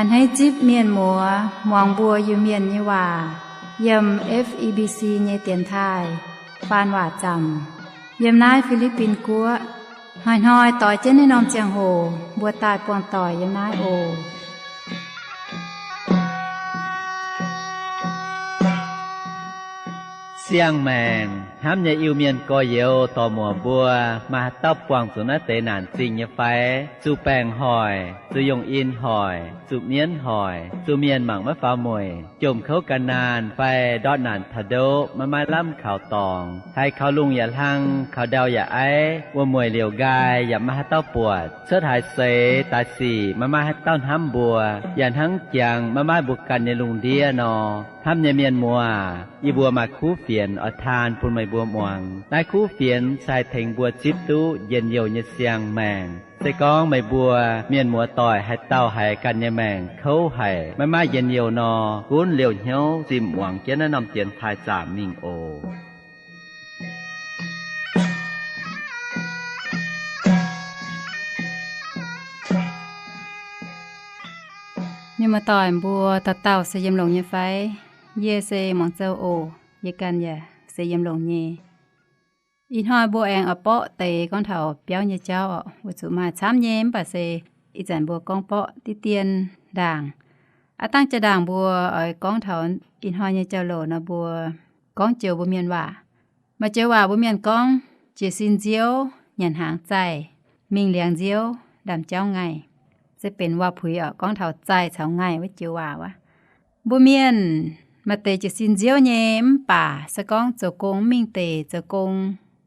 A'hneiv zipv mienh muoz muangx mbuo Iu-Mienh nyei waac yiem F E B C nyei dienx taaih faan waac zaamc yiem naaiv Fi^li^bin Guoqv. Hnoi-hnoi doix jienv naaiv norm ziangh hoc mbuo daaih buangh doic yiem naaiv oc. Siang-maengc hnamv nyei Iu-Mienh gorx-youz dorc-muoc mbuo, maaih haaix dauh buangh zuqc naaiv deix naanc zingh nyei fai? Zuqc baengc hoic, zuqc yungh in hoic, zuqc mienv hoic, zuqc mienh mangc maiv faaux mueic, jomc kouv gan naanh fai ndortv naanc taux ndoqv maiv maaih lamh kaux dorngx, haiz kaux lungh yaac hlang, kaux ndau yaac aiv, wuom-mueic liouc nqaai yaac maiv maaih haaix dauh buatc, cuotv haaix seix daaih sic maiv maaih haaix dauh hnamv mbuo, yaac hnangv jangx maiv maaih mbuo ganh nyei lungh ndiev nor. Hnamv nyei mienh muoz, yie mbuo maaih kuv fienx oix taan bun meih mbuo muangx. Naaiv kuv fienx se haih tengx mbuo zipv duqv njien-youh nyei siang-maengc. Se gorngv meih mbuo mienh muoz doic haaix dauh haiz ganh nyei maengc kouv haic, maiv maaih njien-youh nor, gunv liouh hnyouv zimh muangx jienv naaiv norm dienx taaih zaamc mingh oc. Mienh muoz doic mbuo dauh dauh se yiem longx nyei fai? Yie se Muangz Zou oc. Yie ganh yaac se yiem longx nyei. Ih hnoi mbuo aengx oix borqv deix gorngv taux biauv nyei jauv oc. Weic zuqc maaih camv nyei mv baac se ih zanc mbuo gorngv borqv diqv dien ndaangc. Aav dangh jaa-ndaangc mbuo oix gorngv taux ih hnoi nyei jauv-louc nor, mbuo gorngv joux mbuo mienh waac. Maaih joux waac mbuo mienh gorngv, jiez sin nziouv, nyanc hnaangx zaih, mingh liangx nziouv, ndaamv-jauv ngaih. Se benx waac-puix oc, gorngv taux zaih caux ngaih wuov joux waac wuov. Mbuo mienh maaih deix jiez sin nziouv nyei mv baac se gorngv zoux gong mv mingh deic, zoux gong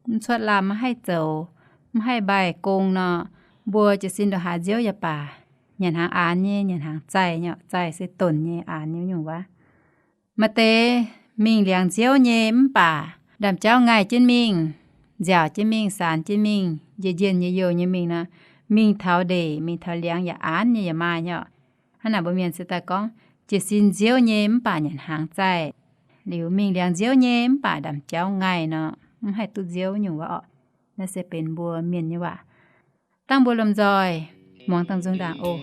mv cuotv lamh, maiv haih zoux, mv haih mbaih gong nor, mbuo jiez sin ndongc haaix nziouv yaac baac, nyanc hnaangx aanx nyei, nyanc hnaangx zaih nyei, zaih se donc nyei, aanx nyei nyungc wuov. Maaih deix mingh liangx nziouv nyei mv baac ndaamv-jauv ngaih jienv mingh, nziaauc jienv mingh, saanx jienv mingh, njien-njien nyei youh nyei mingh nor, mingh taux ndeic, mingh taux liangx yaac aanx nyei yaac maaih nyei oc. Hnangv naaic mbuo mienh se daaih gorngv jiez sin nziouv nyei mv baac nyanc hnaangx zaih, liuz mingh liangx nziouv nyei mv baac ndaamv-jauv ngaih nor, mv haih duqv nziouv nyungc wuov oc. Naaiv se benx mbuo mienh nyei waac. Dangh mbuo lomh nzoih muangx dangh nzung ndaangc oc.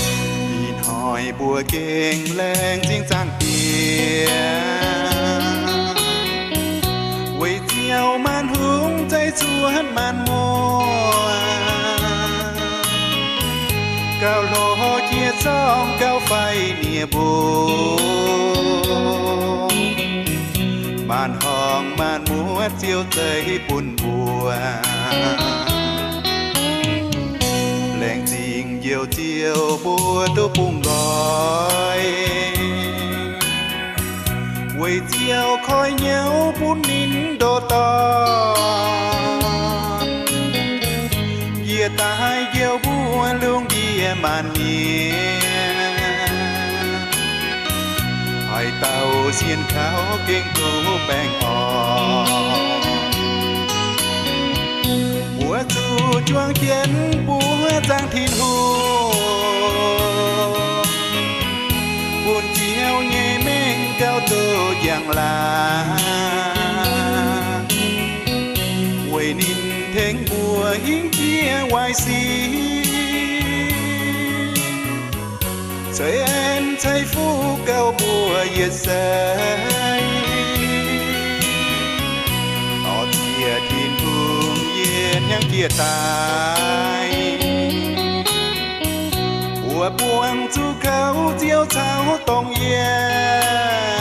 Ih hnoi mbuo gengh laengz zingh zaangc Diex, weic ziouc maanc hungh zeiv cuotv maanc muoz, gauh hlo jiex zorng gauh faix nie mbuo, maanc horngh maanc muotv Ziouv zeiv bun mbuo. Laengz zingh Njoux Ziouv mbuo duqv bungx nqoi, weic Ziouv koiv hnyouv bun ninh ndoh dorn, njiec daaih njoux mbuo lungh ndiev maanc nyie. Haaix dauh sienx kaux gengh duqv baengh orn. Mbuo zuqc juangc jienv buov zaangc Tin-Hungh, bun Ziouv nyei mengh gauh duqv njang laangc, weic ninh tengx mbuo hingv jiex waaic sin. Ceix en ceix fuqv gauh mbuo yietc seix, oix ziec Tin-Hungh yietc hnyangx jiex daaih. Mbuo buangh zuqc kouv Ziouv caux dongh yiem,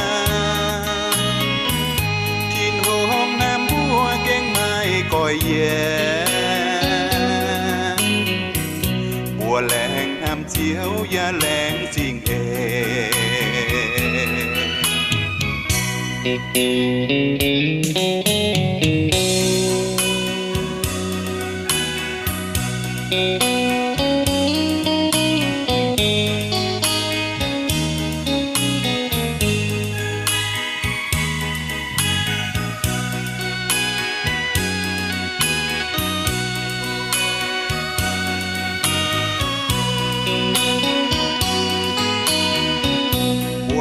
Tin-Hungh hnamv mbuo gengh maiv goiv yiem. Mbuo laengz hnamv Ziouv yaac laengz zingh eix.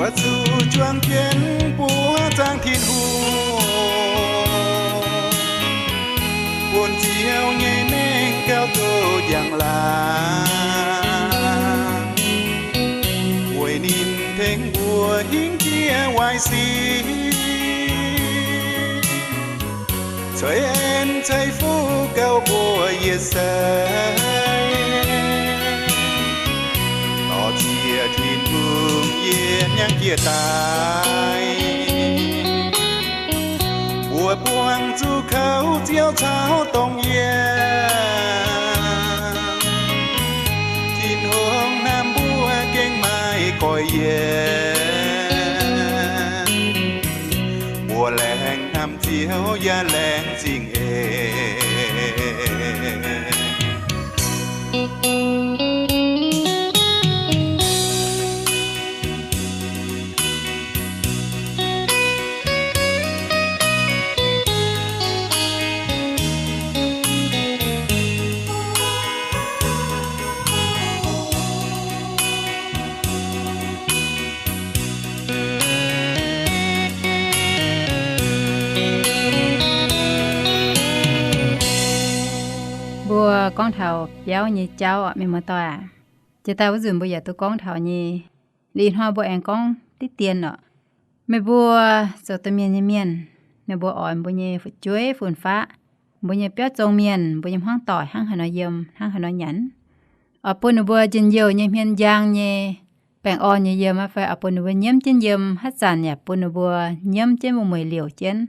Zuqc juang jienv buov zaangc Tin-Hungh, bun Ziouv nyei mengh gauh duqv njang-laangc, weic ninh tengx mbuo hingv jiex waaic sic, ceix en ceix fuqv gauh mbuox yietc seix. Dorh ziex Tin-Hungh yie hnyangx jiex daaih, mbuo buangh zuqc kouv Ziouv caux dongh yie. Tin-Hungh hnamv mbuo gengh maiv goix yie. Mbuo laengz hnamv Ziouv yaac laengz zingh eix. Mbuo gorngv taux biauv nyei jauv, mienh muoz-doic aac, jiex daaih wuov nzunc mbuo yaac duqv gorngv taux nyei. Liuz hnoi mbuo aengx gorngv diqv dien oc. Meih mbuo zoux domh mienh nyei mienh, meih mbuo oix mbuo nyei fu'jueiv fun-faqv, mbuo nyei biauv zong mienh, mbuo nyei hmuangv doic hnangv haaix nor yiem, hnangv haaix nor nyanc? Oix bun ninh mbuo njien-youh nyei, hmien njang nyei, baengh orn nyei yiem aqv fai oix bun ninh mbuo nyiemv jienv yiem, haaix zanc yaac bun ninh mbuo nyiemv jienv, mueiz-mueiz liouc jienv?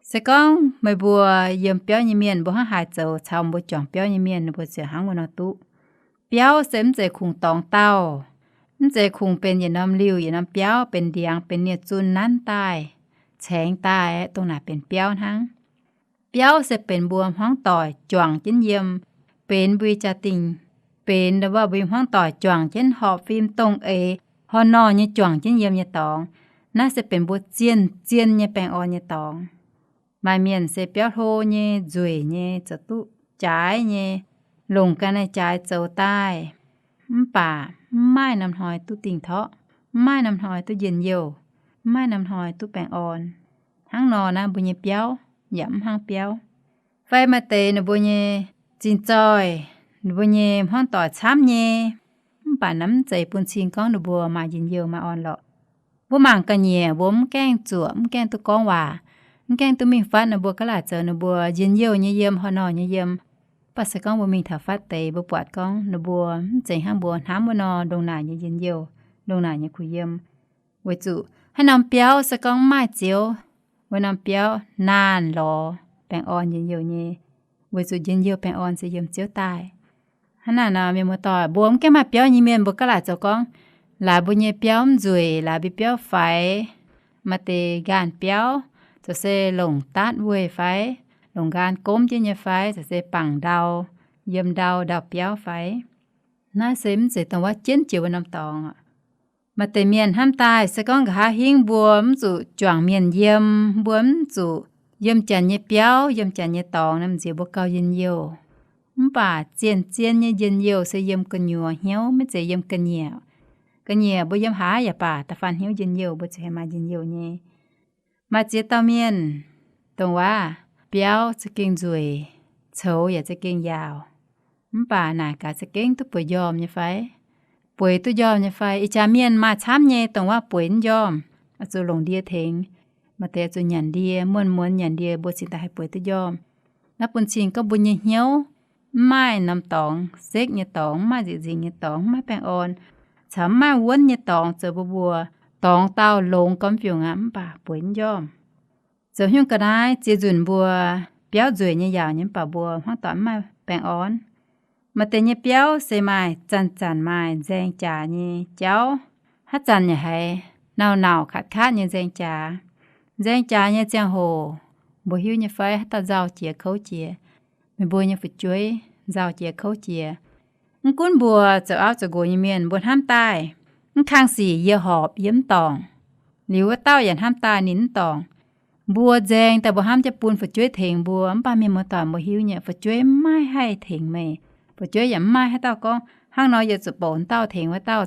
Se gorngv meih mbuo yiem biauv nyei mienh, mbuo hnangv haaix zoux caux mbuo juangc biauv nyei mienh, ninh mbuo ziouc hnangv wuov nor duqv. Biauv se mv zeiz kungx dorngx dauh, mv zeiz kungx benx yietc norm liuh yietc norm biauv, benx ndiangx benx nie-zun nanv daaih, caengx daaih, dongh naaic benx biauv hnangv. Biauv se benx mbuo hmuangv doic juangc jienv yiem, benx mbuo jaa-dingh, benx ndongc wuov mbuo hmuangv doic juangc jienv horpc fim dongh eix horh nor nyei juangc jienv yiem nyei dorngx. Naaiv se benx mbuo zien-zien nyei baengh orn nyei dorngx. Maaih mienh se biauv hlo nyei, nzueic nyei, zoux duqv jaaix nyei, longc ga'naaiv jaaix zoux daaih, mv baac mv maaih norm hnoi duqv dingh torqv, mv maaih norm hnoi duqv njien-youh, mv maaih norm hnoi duqv baengh orn. Hnangv nor naaiv mbuo nyei biauv yaac mv hnangv biauv. Fai maaih deix ninh mbuo nyei zinh zoih, ninh mbuo nyei hmuangv doic camv nyei, mv baac naaiv mv zeiz bun cing gorngv ninh mbuo maaih njien-youh maaih orn lorqc. Mbuo mangc ga'nyiec mbuo mv gaengh zuoqc, mv gaengh duqv gorngv waac, mv gaengh duqv mingh fatv ninh mbuo, ga'laaic zoux ninh mbuo njien-youh nyei yiem, horh nor nyei yiem. Mv baac se gorngv mbuo mingh taux fatv deix, mbuo buatc gorngv ninh mbuo mv zeiz hnangv mbuo hnamv wuov nor ndongc naaic nyei njien-youh, ndongc naaic nyei kuh yiem. Weic zuqc haaix norm biauv se gorngv mv maaih Ziouv, wuov norm biauv naanh lorz baengh orn njien-youh nyei, weic zuqc njien-youh baengh orn se yiem Ziouv daaih. Hnangv naaic nor, mienh muoz-doic, mbuo mv gaengh maaih biauv nyei mienh, mbuo ga'laaic zoux gorngv, laaix mbuo nyei biauv mv nzueic, laaix mbuo biauv faix, maaih deix nqaanh biauv, zoux se longc daatv weih fai, longc nqaanh gomv jienv nyei fai, zoux se bangc ndau, yiem ndau, ndau-biauv fai. Naaiv se mv zeiz dongh wuov jienv jiex wuov norm dorngx. Maaih deix mienh hnamv daaih se gorngv nqa'haav hingv mbuo mv zuqc juangc mienh yiem, mbuo mv zuqc yiem janx nyei biauv, yiem janx nyei dorngx, naaiv nziex mbuo gauh njien-youh. Mv baac zien-zien nyei njien-youh se yiem gu'nyuoz hnyouv, maiv zeiz yiem ga'nyiec. Ga'nyiec mbuo yiem haaix yaac baac, da'faanh hnyouv njien-youh mbuo ziouc haih maaih njien-youh nyei. Maaih ziex dauh mienh, dongh wuov biauv za'gengh nzueic, coux yaac za'gengh yaauc, mv baac naaic gaax za'gengh duqv bueix njormh nyei fai? Bueix duqv njormh nyei fai? Ih jaax mienh maaih camv nyei, dongh wuov bueix njormh, oix zuqc longc ndie tengx. Maaih deix oix zuqc nyanc ndie, muonz-muonz nyanc ndie mbuo cingx daaih haih bueix duqv njormh. Naaiv bun cing gorngv mbuo nyei hnyouv mv maaih norm dorngx, sekv nyei dorngx, mv maaih nzieqc nzingc nyei dorngx, mv maaih baengh orn, caux mv maaih wuonv nyei dorngx zoux bun mbuo dorngx dauh longx gormx fiungc aqv, mv baac bueix mv njormh. Zoux nyungc ga'naaiv ziex nzunc mbuo biauv nzueic nyei yaauc nyei, mv baac mbuo hmuangv doic mv maaih baengh orn. Maaih deix nyei biauv se maaih zanc-zanc maaih nzaeng jaax nyei jauv, haaix zanc yaac haiz nauc-nauc katv-katv nyei nzaeng jaax. Nzaeng jaax nyei ziangh hoc, mbuo hiuv nyei fai, haaix dauh nzauh jiex kouv jiex? Meih mbuo nyei fu'jueiv nzauh jiex kouv jiex. Mv gunv mbuo zoux auv zoux nqox nyei mienh, mbuo hnamv daaih, mv kang sic yie horpc yie mv dorngc, liuz wuov dauh yaac hnamv daaih ninh mv dorngc. Mbuo nzaeng daaih mbuo hnamv jienv bun fu'jueiv tengx mbuo, mv baac mienh muoz-doic, mbuo hiuv nyei, fu'jueiv mv maaih haih tengx meih. Fu'jueiv yaac mv maaih haaix dauh gorngv, hnangv nor yie zuqc bouc dauh tengx wuov dauh.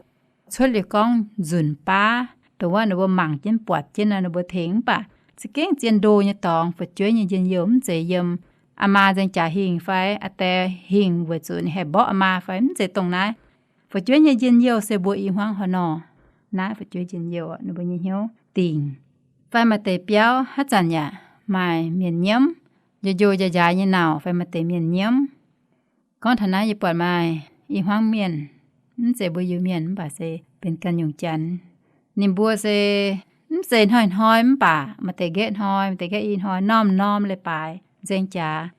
Cuotv liuz gorngv nzunc baav, dongh wuov ninh mbuo mangc jienv buatc jienv nor, ninh mbuo tengx. Mv baac za'gengh zien ndo nyei dorngx, fu'jueiv nyei njien-youh mv zeiz yiem aa maa nzaeng jaax hingh fai aa die hingh weic zuqc ninh haih mborqv aa maa fai, mv zeiz dongh naaiv. Fu'jueiv nyei njien-youh se mbuo i hmuangv haaix nor. Naaiv fu'jueiv njien-youh ninh mbuo nyei hnyouv dingc. Fai maaih deix biauv haaix zanc yaac maaih mienh nyiemv, njo-njo njaa-njaaix nyei nauc fai maaih deix mienh nyiemv. Gorngv taux naaiv yie buatc maaih i hmuangv mienh, mv zeiz mbuo Iu-Mienh mv baac se benx ganh nyungc Janx. Ninh mbuo se mv zeiz hnoi-hnoi mv baac maaih deix nqaeqv hnoi, maaih deix nqaeqv i hnoi, norm-norm leiz-baaix nzaeng jaax.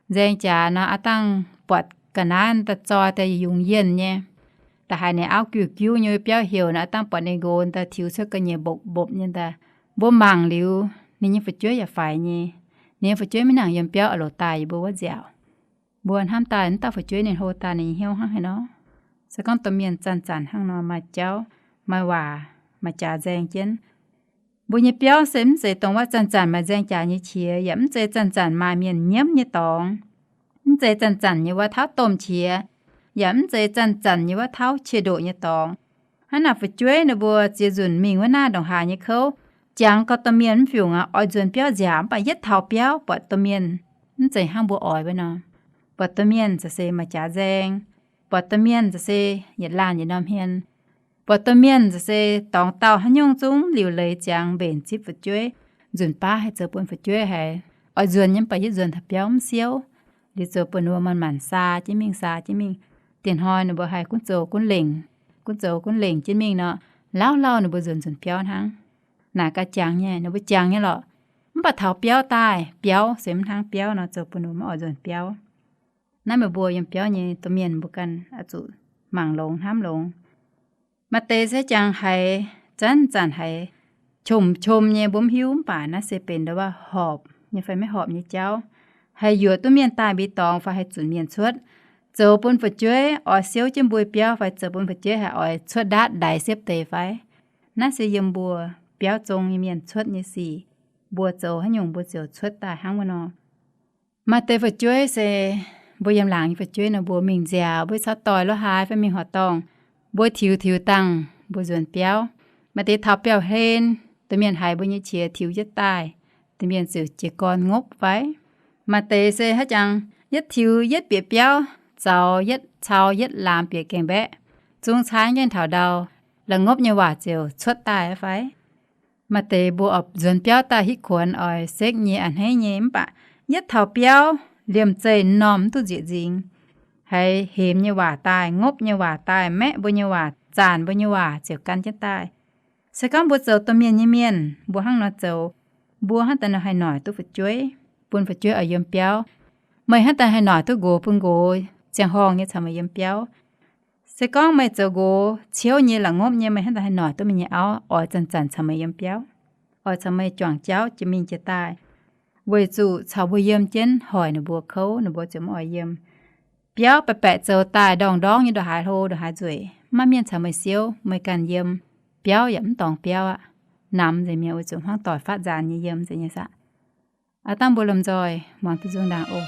Nzaeng jaax nor aav dangh buatc ga'naaiv daaih zoi daaih yungz yienh nyei. Da'haiz ninh auv giuv-giuv nyei biauv heuc nor aav dangh buatc ninh nqox daaih tiux cuotv ga'nyiec mbopv-mbopv nyei daaih. Mbuo mangc liuz ninh nyei fu'jueiv yaac faix nyei. Ninh nyei fu'jueiv maiv nangc yiem biauv oix loc daaih yie mbuo wuov nziaauc. Mbuo hnamv daaih wuov dauh fu'jueiv ninh hlo daaih ninh nyei hnyouv hnangv haaix nor. Se gorngv domh mienh zanc-zanc hnangv nor maaih jauv, maaih waac, maaih jaax nzaeng jienv. Mbuo nyei biauv se mv zeiz dongh wuov zanc-zanc maaih nzaeng jaax nyei qiex, yaac mv zeiz zanc-zanc maaih mienh nyiemv nyei dorngx. Mv zeiz zanc-zanc nyei wuov tauv domh qiex, yaac mv zeiz zanc-zanc nyei wuov tauv qiex ndoqc nyei dorngx. Hnangv naaic fu'jueiv ninh mbuo ziex nzunc mingh wuov naaiv ndongc haaix nyei kouv, jangx gau domh mienh mv fiungc aqv, oix nzuonx biauv nziaauc mv baac yietv taux biauv buatc domh mienh mv zeiz hnangv mbuo oix wuov nor. Buatc domh mienh za'gengh maaih jaax nzaeng, buatc domh mienh za'gengh yietc laanh yietc norm hmien, buatc domh mienh za'gengh dorngx dauh haaix nyungc zungv liuc leiz ziangx mbenc zipv fu'jueiv, nzunc baav haih zoux bun fu'jueiv haiz oix nzuonx nyei mv baac yietv nzuonx taux biauv mv siouv. Liuz zoux bun ninh mbuo manc-manc saa jienv mingh, saa jienv mingh. Diex hnoi ninh mbuo haih gunv zoux gunv lengc, gunv zoux gunv lengc jienv mingh nor, lauh lauh ninh mbuo nzuonx nzunc biauv hnangv. Naaic gaax jangx nyei, ninh mbuo jangx nyei lorqc. Mv baac taux biauv daaih, biauv se mv hnangv biauv nor, zoux bun ninh mbuo maiv oix nzuonx biauv. Naaiv meih mbuo yiem biauv nyei domh mienh mbuo ganh oix zuqc mangc longx hnamv longx. Maaih deix se jangx haiz zanc-zanc haiz qom-qom nyei mbuo mv hiuv, mv baac naaiv se benx ndau wuov horpc nyei fai maiv horpc nyei jauv. Haih yuoqc duqv mienh daaih mbeix dorngx fai haih zunc mienh cuotv, zoux bun fu'jueiv oix siouv jienv mbuo biauv fai zoux bun fu'jueiv haih oix cuotv ndaatv ndaix siepv deix fai. Naaiv se yiem mbuo biauv zong nyei mienh cuotv nyei sic. Mbuo zoux haaix nyungc mbuo ziouc cuotv daaih hnangv wuov nor. Maaih deix fu'jueiv se mbuo yiem laangz nyei fu'jueiv nor, mbuo mingh nziaauc, mbuo caux doic lo haaix fai mingh horqc dorngh, mbuo tiux tiux dangh mbuo nzuonx biauv. Maaih deix taux biauv-hlen, domh mienh haiz mbuo nyei qiex tiux jienv daaih, domh mienh ziouc jiez gorn ngopv fai. Maaih deix se haaix jangx yietv tiux yietv bieqc biauv, zaux yietv cau yietv laamz bieqc gaengh mbaeqv, zungv caaiv jienv taux ndau, la'ngopv nyei waac ziouc cuotv daaih fai. Maaih deix mbuo oix nzuonx biauv daaih hitv kuonx oix sekv nyei a'hneiv nyei, mv baac yietv taux biauv liemh zeih m'normh mv duqv nzieqc nzingx. Haiz hemx nyei waac daaih, ngopv nyei waac daaih, maeqv mbuo nyei waac, zaanc mbuo nyei waac ziouc gan jienv daaih. Se gorngv mbuo zoux domh mienh nyei mienh, mbuo hnangv nor zoux, mbuo hnangv daaih nor haih noic duqv fu'jueiv, bun fu'jueiv oix yiem biauv. Meih hnangv daaih haih noic duqv nqox bun nqox ziangh horngh nyei caux meih yiem biauv. Se gorngv meih zoux nqox ciouv nyei, la'ngopv nyei, meih hnangv daaih haih noic duqv meih nyei auv oix zanc-zanc caux meih yiem biauv, oix caux meih juangc jauv jiex mingh jiex daaih, weic zuqc caux mbuo yiem jienv hoic ninh mbuo kouv, ninh mbuo ziouc maiv oix yiem. Biauv baeqc baeqc zoux daaih ndorngc-ndorngc nyei, ndongc haaix hlo ndongc haaix nzueic, maiv mienh caux meih siouv, meih ganh yiem. Biauv yaac mv dorngx biauv aqv. Namx nzengc mi'aqv, weic zuqc hmuangv doic faatv nzaanx nyei yiem nzengc nyei saah. Aav dangh mbuo lomh nzoih muangx duqv nzung ndaangc oc.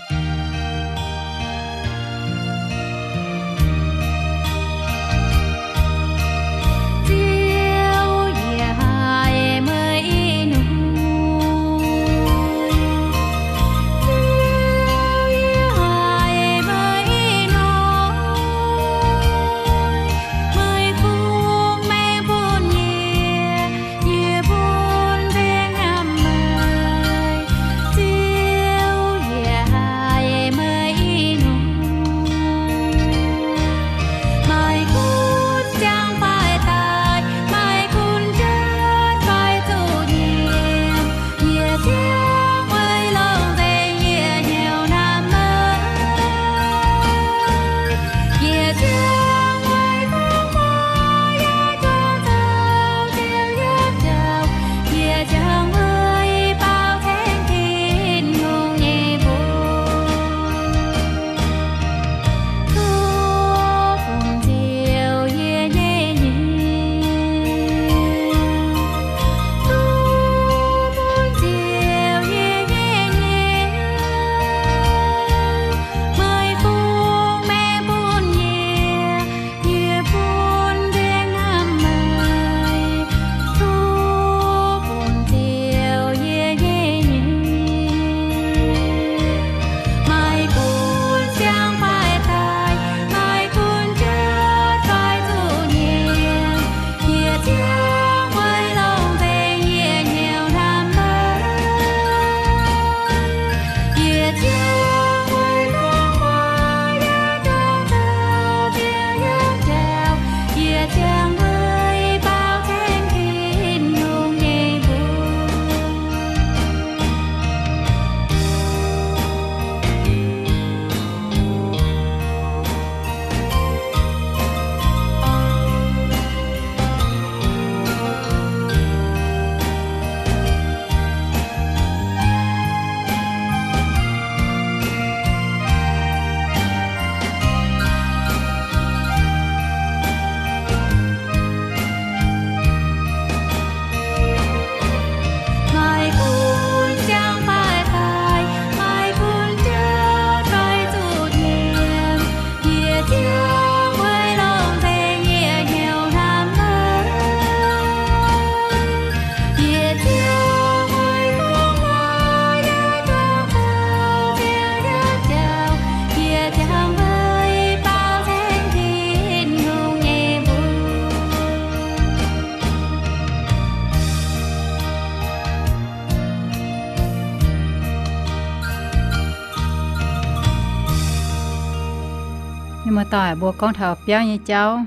Muoz-doic, mbuo gorngv taux biauv nyei jauv,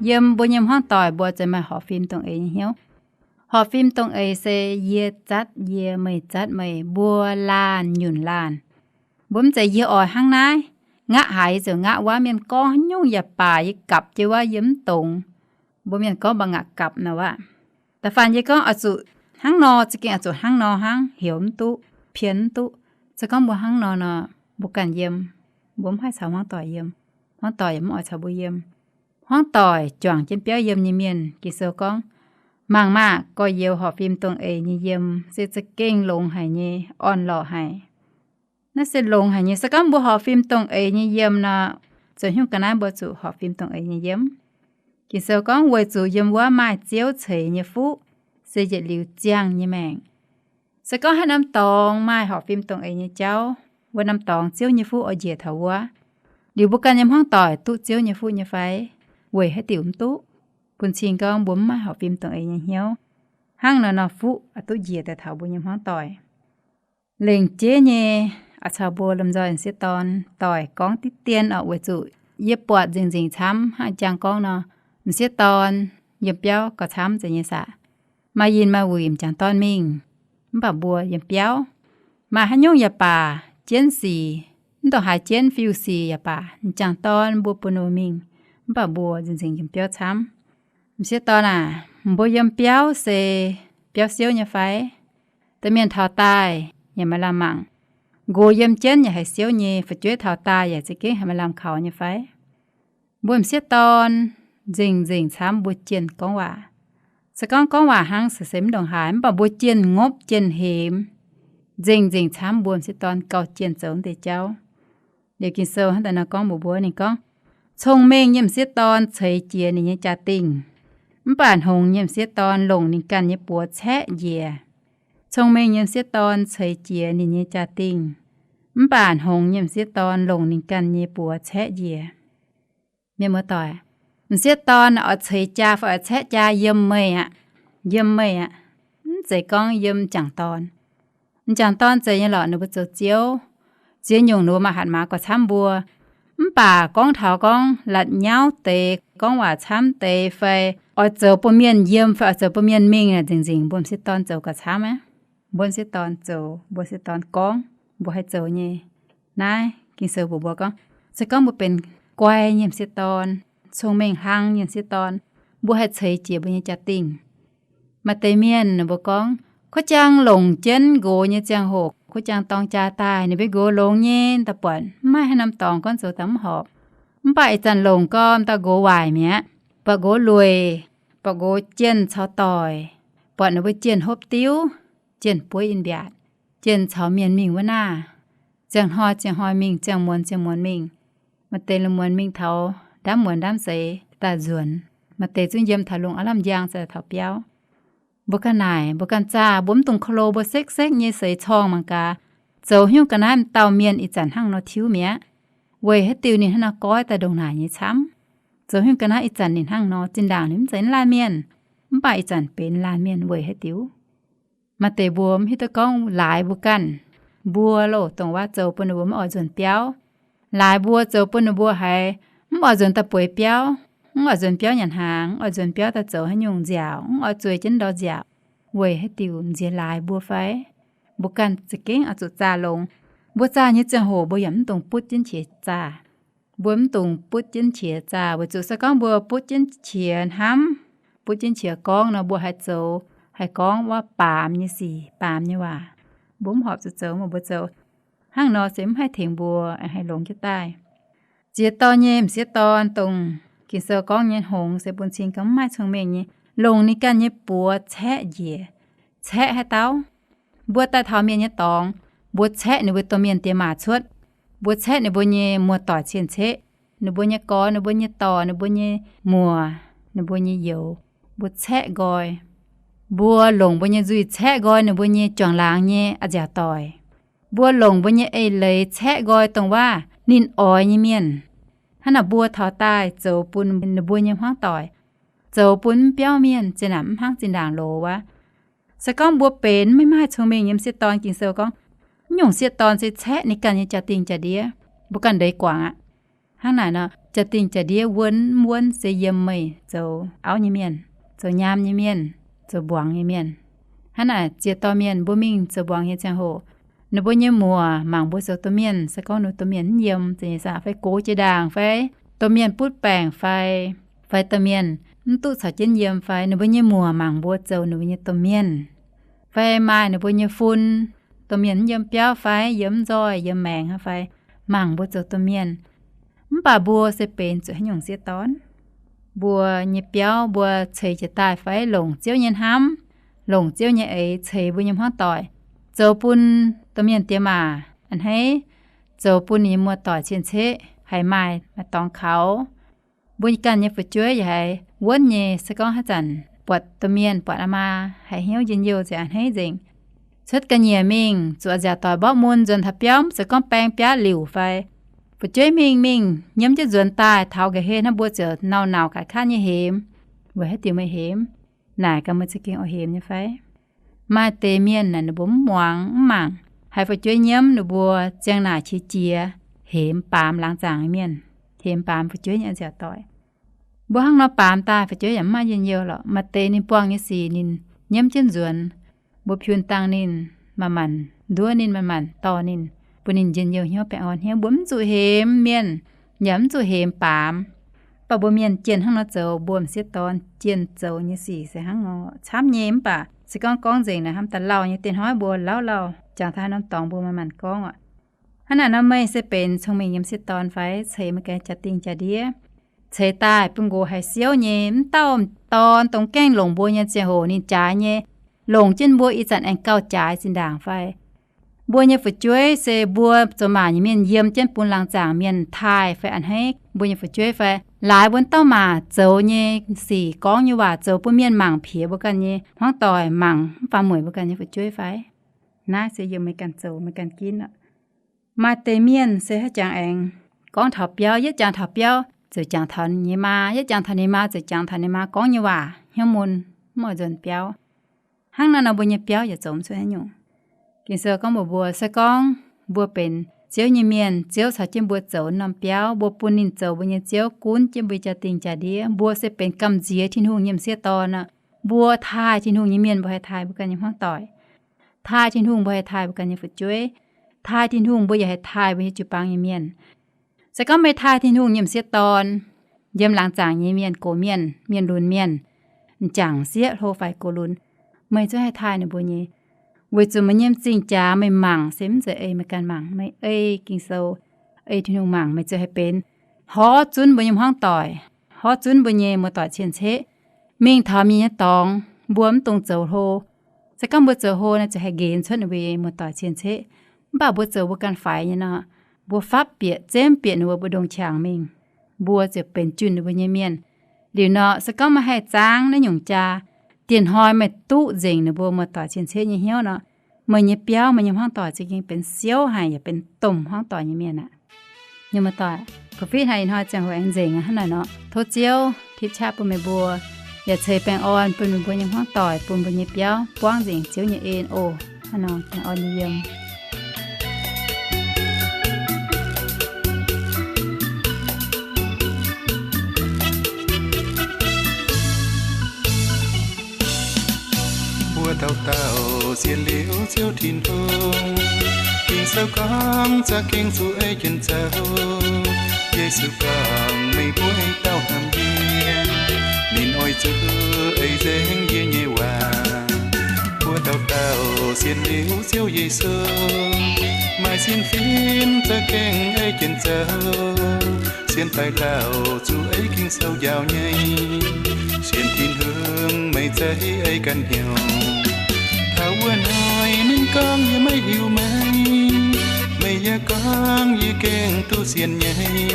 yiem mbuo nyei hmuangv doic mbuo zeiz maaih horpc fim dongh eix nyei hnyouv. Horpc fim dongh eix se yie zatv yie, meih zatv meih, mbuo laanh nyunc laanh. Mbuo mv zeiz yie oix hnangv naaiv, ngaqv haaix ziouc ngaqv wuov, mienh gorngv haaix nyungc yaac baac yie gapv jienv wuov, yie mv dongz. Mbuo mienh gorngv mbuo ngaqv gapv nor wuov. Da'faanh yie gorngv oix zuqc hnangv nor, za'gengh oix zuqc hnangv nor hnangv, heuc mv duqv, pien mv duqv. Se gorngv mbuo hnangv nor nor, mbuo ganh yiem, mbuo mv haih caux hmuangv doic yiem. Hmuangv doic yaac mv oix caux mbuo yiem. Hmuangv doic juangc jienv biauv yiem nyei mienh, Ging-Sou gorngv, mangc maah! Gorx-youz horpc fim dongh eix nyei yiem se za'gengh longx haic nyei, orn-lorqc haic. Naaiv se longx haic nyei. Se gorngv mbuo horpc fim dongh eix nyei yiem nor, zoux haaix nyungc ga'naaiv mbuo zuqc horpc fim dongh eix nyei yiem? Ging-Sou gorngv, weic zuqc yiem wuov maaih Ziouv ceix nyei fuqv, se yietc liuz ziangh nyei maengc. Se gorngv haaix norm dorngx maaih horpc fim dongh eix nyei jauv, wuov norm dorngx Ziouv nyei fuqv oix njiec taux wuov. Liuz mbuo ganh nyei hmuangv doic duqv Ziouv nyei fuqv nyei fai? Weic haaix diuc mv duqv? Bun cing gorngv mbuo mv maaih horpc fim dongh eix nyei hnyouv, hnangv nor nor fuqv oix duqv njiec daaih taux mbuo nyei hmuangv doic. Lengc jeiv nyei, oix caux mbuo lomh nzoih m'sieqv dorn doic gorngv diqv dien oc, weic zuqc yie buatc nzengc-nzengc camv hnangv jang gorngv nor, m'sieqv dorn yiem biauv gauh camv zeiz nyei saah. Maaih yinh maaih wuic m'jangc dorn mingh, mv baac mbuo yiem biauv. Maaih haaix nyungc yaac baac, jienv sic, mv dongh haaix jienv fiuv sic yaac baac, m'jangc dorn mbuo bun ninh mbuo mingh, mv baac mbuo nzengc-nzengc yiem biauv camv. M'sieqv dorn aac, mbuo yiem biauv se biauv siouv nyei fai? Da'mienh taux daaih yaac maaih lamh mangc. Nqox yiem jienv yaac haiz siouv nyei, fu'jueiv taux daaih yaac za'gengh haiz maaih lamh kaux nyei fai? Mbuo m'sieqv dorn nzengc-nzengc camv mbuo jienh gorngv waac. Se gorngv gorngv waac hnangv se mv ndongc haaix, mv baac mbuo jienh ngopv jienh hemx. Nzengc-nzengc camv mbuo m'sieqv dorn gauh jienh zoux deix jauv. Liuz Ging-Sou hnangv daaih nor gorngv mbuox mbuo, ninh gorngv, cong-mengh nyei m'sieqv dorn ceix jiez ninh nyei jaa-dingh, mv baac hngongx nyei m'sieqv dorn longc ninh ganh nyei buoz caeqv njiec. Cong-mengh nyei m'sieqv dorn ceix jiez ninh nyei jaa-dingh, mv baac hngongx nyei m'sieqv dorn longc ninh ganh nyei buoz caeqv njiec. Mienh muoz-doic, m'sieqv dorn oix ceix jaa fai oix caeqv jaa yiem meih aqv. Yiem meih aqv. Mv zeiz gorngv yiem m'jangc dorn. M'jangc dorn zeiz nyei lorqc, ninh mbuo zoux ziouv. Ziex nyungc ninh mbuo maaih hatc maaz gauh camv mbuo. Mv baac gorngv taux gorngv la'nyauv deix, gorngv waac camv deix fai oix zoux bun mienh yiem fai oix zoux bun mienh mingh naaic, nzengc-nzengc mbuo m'sieqv dorn zoux gauh camv aqv. Mbuo m'sieqv dorn zoux, mbuo m'sieqv dorn gorngv, mbuo haih zoux nyei. Naaiv Ging-Sou mbuox mbuo gorngv, se gorngv mbuo benx guai nyei m'sieqv dorn, cong-mengh hlang nyei m'sieqv dorn, mbuo haih ceix jiez mbuo nyei jaa-dingh. Maaih deix mienh ninh mbuo gorngv, kuv jaang longc jienv nqox nyei ziangh hoc, kuv jaang dorng jaa daaih, ninh mbuo nqox longx nyei, daaih buatc mv maaih haaix norm dorngx gorngv zoux daaih mv horpc. Mv baac ih zanc longc gormx daaih nqox waaic mi'aqv, buatc nqox lueic, buatc nqox jienh caux doic, buatc ninh mbuo jienh hopv diuv, jienh buov in-mbiaatc, jienh caux mienh mingh wuov naah, ziangh hnoi ziangh hnoi mingh, ziangh muonz ziangh muonz mingh. Maaih deix lungh muonz mingh taux ndaamv muonz ndaamv seix daaih nzuonx, maaih deix zungv yiem taux lungh aav lamh njang se taux biauv. Mbuo ganh naaic, mbuo ganh zaah, mbuo mv dungx ko lo mbuo sekv-sekv nyei seix corngh mangc gaax, zoux haaix nyungc ga'naaiv m'dauh mienh ih zanc hnangv nor tiuv mi'aqv. Weic haaix diuc ninh hnangv nor goiv daaih ndongc naaic nyei camv? Zoux haaix nyungc ga'naaiv ih zanc ninh hnangv nor? Zinh ndaangc ninh mv zeiz laanh mienh, mv baac ih zanc benx laanh mienh weic haaix diuc? Maaih deix mbuo mv hiuv duqv gorngv laaix mbuo ganh, mbuo loh dongh waac zoux bun ninh mbuo mv oix nzuonx biauv. Laaix mbuo zoux bun ninh mbuo haiz mv oix nzuonx daaih bueix biauv, mv oix nzuonx biauv nyanc hnaangx, mv oix nzuonx biauv daaih zoux haaix nyungc nziaauc, mv oix zueih jienv ndor nziaauc. Weic haaix diuc m'nziex laaix mbuo fai? Mbuo ganh za'gengh oix zuqc zaah longx. Mbuo zaah nyei ziangh hoc mbuo yaac mv dungx butv jienv qiex zaah. Mbuo mv dungx butv jienv qiex zaah, weic zuqc se gorngv mbuo butv jienv qiex hnamv, butv jienv qiex gorngv nor, mbuo haih zoux, haih gorngv wuov baamz nyei sic, baamz nyei waac. Mbuo mv horpc zuqc zoux, mv baac mbuo zoux hnangv nor se mv haih tengx mbuo haih longx jienv daaih. Ziex dorh nyei m'sieqv dorn dongh Ging-Sou gorngv nyei hngongx se bun cing gorngv mv maaih cong-mengh nyei, longc ninh ganh nyei buoz caeqv njiec. Caeqv haaix dauh? Mbuo daaih taux mienh nyei dorngx, mbuo caeqv ninh mbuo domh mienh diex maac cuotv. Mbuo caeqv ninh mbuo nyei muoz-doic cien-ceqv, ninh mbuo nyei gorx, ninh mbuo nyei dorc, ninh mbuo nyei muoc, ninh mbuo nyei youz, mbuo caeqv nqoi. Mbuo longc mbuo nyei nzuih caeqv nqoi ninh mbuo nyei juangc laangz nyei a'nziaauc doic. Mbuo longc mbuo nyei eix leiz caeqv nqoi dongh waac ninh oix nyei mienh. Hnangv naaic mbuo taux daaih zoux bun ninh mbuo nyei hmuangv doic, zoux bun mv biauv mienh zinh naaic mv hnangv zinh ndaangc loz wuov. Se gorngv mbuo benx maiv maaih cong-mengh nyei m'sieqv dorn, Ging-Sou gorngv, mv nyungc sieqv dorn se caeqv ninh ganh nyei jaa-dingh jaa-ndiev. Mbuo ganh ndeic guangc aqv. Hnangv naaic nor, jaa-dingh jaa-ndiev wuonv mv wuonv se yiem meih zoux auv nyei mienh, zoux nyaam nyei mienh, zoux mbuangz nyei mienh. Hnangv naaic ziex dorh mienh mbuo mingh zoux mbuangz nyei ziangh hoc, ninh mbuo nyei muoc mangc mbuo zoux domh mienh, se gorngv ninh domh mienh mv yiem, za'gengh fai gox jiex ndaangc fai domh mienh butv baengc fai, fai domh mienh mv duqv caux jienv yiem fai, ninh mbuo nyei muoc mangc mbuo zoux ninh mbuo nyei domh mienh, fai maaih ninh mbuo nyei fun, domh mienh mv yiem biauv fai yiem mv nzoih yiem maengx fai, mangc mbuo zoux domh mienh, mv baac mbuo se benx zuqc haaix nyungc sieqv dorn? Mbuo nyei biauv mbuo ceix jiez daaih fai longc Ziouv nyei hnamv, longc Ziouv nyei eix ceix mbuo nyei hmuangv doic, zoux bun domh mienh diex maac a'hneiv, zoux bun ninh nyei muoz-doic cien-ceqv haih maaih, maaih dorngx kaux. Mbuo ganh nyei fu'jueiv yaac haiz wuonv nyei, se gorngv haaix zanc buatc domh mienh, buatc aa maa haiz hnyouv njien-youh nzengc, a'hneiv nzengc. Cuotv ga'nyiec mingh zuqc nziaauc doic mborqv mun nzuonx taux biauv, mv zeiz gorngv baeng biaav liuc fai, fu'jueiv mingh mingh nyiemv jienv nzuonx daaih taux nqa'haav hnangv, mbuo ziouc nauc-nauc gaax kaav nyei hemx. Weic haaix diuc meih hemx? Naaic gaax meih za'gengh oix hemx nyei fai? Maaih deix mienh naaic ninh mbuo mv muangx mv mangc, haiz fu'jueiv nyiemv ninh mbuo ziang naaic qiex jiez, hemx baamz laangz zaangc nyei mienh, hemx baamz fu'jueiv nyei nziaauc doic. Mbuo hnangv nor baamz daaih fu'jueiv yaac mv maaih njien-youh lorqc. Maaih deix ninh buangh nyei sic ninh nyiemv jienv nzuonx, mbuo piun dangh ninh, manc-manc nduov ninh, manc-manc dorh ninh, bun ninh njien-youh hnyouv baengh orn hnyouv. Mbuo mv zuqc hemx mienh, yaac mv zuqc hemx baamz. Mv baac mbuo mienh jienh hnangv nor zoux, mbuo m'sieqv dorn jienh zoux nyei sic se hnangv nor camv nyei. Mv baac se gorngv gorngv nzengc naaic hnamv daaih lauh nyei, diex hnoi mbuo lauh lauh jangx taux haaix norm dorngx mbuo manc-manc gorngv oc. Hnangv naaic nor meih se benx cong-mengh nyei m'sieqv dorn fai? Ceix meih ganh jaa-dingh jaa-ndiev, ceix daaih bun nqox haiz siouv nyei. Mv dauh dorn dongh gaengh longc mbuo nyei ziangh hoc ninh jaaix nyei, longc jienv mbuo ih zanc aengx gauh jaaix zinh ndaangc fai? Mbuo nyei fu'jueiv se mbuo zoux maac nyei mienh yiem jienv bun laangz zaangc mienh taaih fai a'hneiv mbuo nyei fu'jueiv fai? Laaix mbuo dauh maac zoux nyei sic, gorngv nyei waac zoux bun mienh mangc piex mbuo ganh nyei hmuangv doic, mangc mv faaux mueic mbuo ganh nyei fu'jueiv fai? Naaiv se yiem meih ganh zoux meih ganh ginv oc. Maaih deix mienh se haaix jangx aengx gorngv taux biauv, yietv jangx taux biauv ziouc jangx taux ninh nyei maa, yietv jangx taux ninh maa ziouc jangx taux ninh maa gorngv nyei waac, hnyouv mun, mv oix nzuonx biauv. Hnangv naaiv nor mbuo nyei biauv yaac zoux mv cuotv haaix nyungc. Ging-Sou gorngv mbuox mbuo, se gorngv mbuo benx Ziouv nyei mienh, Ziouv caux jienv mbuo zoux norm biauv, mbuo bun ninh zoux mbuo nyei Ziouv, gunv jienv mbuo nyei jaa-dingh jaa-ndiev, mbuo se benx gamh nziex Tin-Hungh nyei m'sieqv dorn aqv. Mbuo taaih Tin-Hungh nyei mienh mbuo haih taaih mbuo ganh nyei hmuangv doic. Taaih Tin-Hungh mbuo haih taaih mbuo ganh nyei fu'jueiv. Taaih Tin-Hungh mbuo yaac haih taaih mbuo nyei jiu-baang nyei mienh. Se gorngv meih taaih Tin-Hungh nyei m'sieqv dorn, yiem laangz zaangc nyei mienh, gox mienh, mienh lunx mienh, m'jangc sieqv hlo fai gox lunx, meih zungv haih taaih ninh mbuo nyei. Weic zuqc meih nyei m'zing jaax meih mangc se mv zeiz ei meih ganh mangc, meih ei Ging-Sou, ei Tin-Hungh mangc, meih ziouc haih benx horv zunv mbuo nyei hmuangv doic, horv zunv mbuo nyei muoz-doic cien-ceqv. Mingh taux mienh nyei dorngx, mbuo mv dungx zoux hlo. Se gorngv mbuo zoux hlo naaic ziouc haih nqenx cuotv ninh mbuo nyei muoz-doic cien-ceqv. Mv baac mbuo zoux mbuo ganh faix nyei nor, mbuo fapv bieqc zemv bieqc ninh mbuo mbu'ndongx qangx mingh, mbuo ziouc benx junh ninh mbuo nyei mienh. Liuz nor, se gorngv meih haih zaangv naaiv nyungc jaa, dieh hnoi meih duqv nzengc ninh mbuo muoz-doic cien-ceqv nyei hnyouv nor, meih nyei biauv, meih nyei hmuangv doic za'gengh benx siouv haic yaac benx domh hmuangv doic nyei mienh aqv. Nyei muoz-doic, kuv fitv haic ih hnoi ziangh hoc aengx nzengc aqv. Hnangv naaic nor, tov Ziouv tipv qaqv bun meih mbuo, yaac ceix baengh orn bun meih mbuo nyei hmuangv doic, bun mbuo nyei biauv buangv nzengc Ziouv nyei en oc. Hnangv nor, baengh orn nyei yiem. Mbuo dauh dauh sienx liuz Ziouv Tin-Hungh, Ging-Sou gorngv za'gengh zuqc ei jienv zoux. Yesu gorngv, meih mbuo ei dauh hnamv yie, ninh oix zuqc ei nzengc yie nyei waac. Mbuo dauh dauh sienx liuz Ziouv Yesu, maaih sienx fim za'gengh ei jienv zoux. Sienx daaih lauh zuqc ei Ging-Sou njaaux nyei, sienx Tin-Hungh meih za'gengh ei ganh hnyouv. Taux wuov hnoi ninh gorngv, yie maiv hiuv meih, meih yaac gorngv, yie gengh duqv sienx nyei.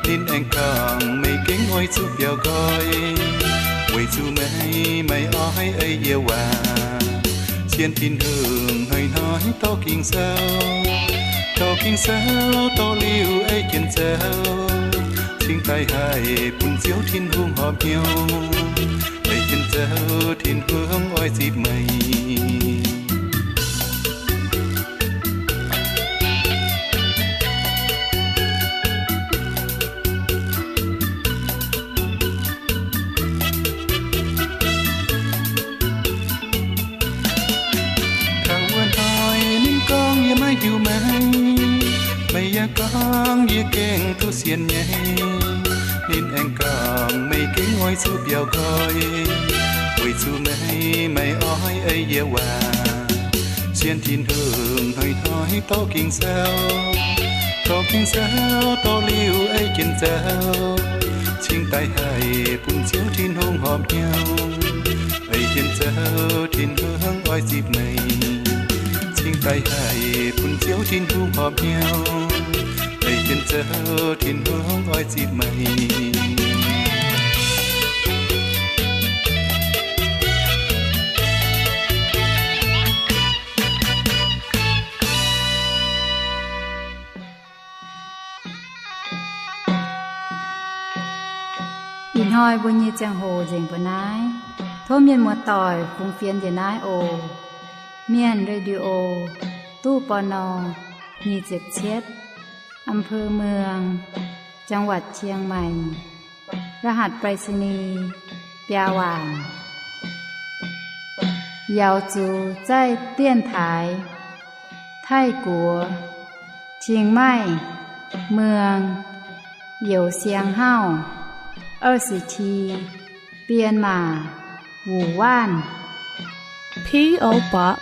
Ninh aengx gorngv, meih gengh oix zuqc biaux nqoi, weic zuqc meih maiv oix ei yie waac. Sienx Tin-Hungh hnoi-hnoi dorh Ging-Sou, dorh Ging-Sou dorh liuz ei jienv zoux, cingx daaih haih bun Ziouv Tin-Hungh horpc hnyouv, ei jienv zoux Tin-Hungh oix zipv meih. Gorngv yie gengh duqv sienx nyei, ninh aengx gorngv, meih gengh oix zuqc biaux nqoi, weic zuqc meih, meih oix ei yie waac. Sienx Tin-Hungh hnoi-hnoi dorh Ging-Sou, dorh Ging-Sou dorh liuz ei jienv zoux, cingx daaih haih bun Ziouv Tin-Hungh horpc hnyouv. Ei jienv zoux, Tin-Hungh oix zipv meih, cingx daaih haih bun Ziouv Tin-Hungh horpc hnyouv. Ei jienv zoux, Tin-Hungh oix zipv meih. Ih hnoi mbuo nyei ziangh hoc nzengc mbuo naaiv. Tov mienh muoz-doic fungx fienx njiec naaiv oc. Mienh Radio, ตู้ ปณ. nyic ziepc cietv, อำเภอเมือง จังหวัดเชียงใหม่ รหัสไปรษณีย์ biaa waanc. Yaux zuqc zaih dienx taaix Taiv-Guoqv, Chiang Mai, Muang, Youz Siang Hauv, 二十七, Bienh Maac, Wuoc Waanv. P O Box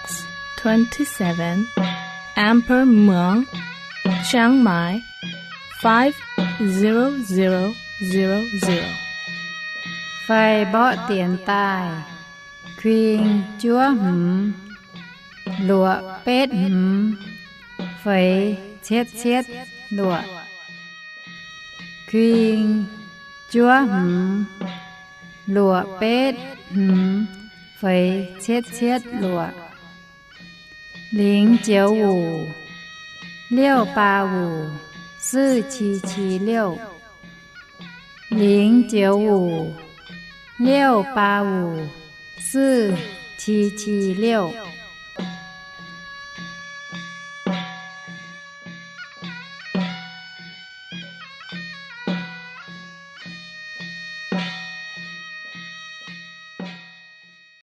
twenty-seven, อำเภอเมือง Chiang Mai, five zero zero zero zero. Fai mborqv dienx daaih, kuing juov hmz, luoqc betv hmz, feix cietv cietv luoqc. Kuing juov hmz, luoqc betv hmz, feix cietv cietv luoqc. 零九五六八五四七七六. 零九五六八五四七七六.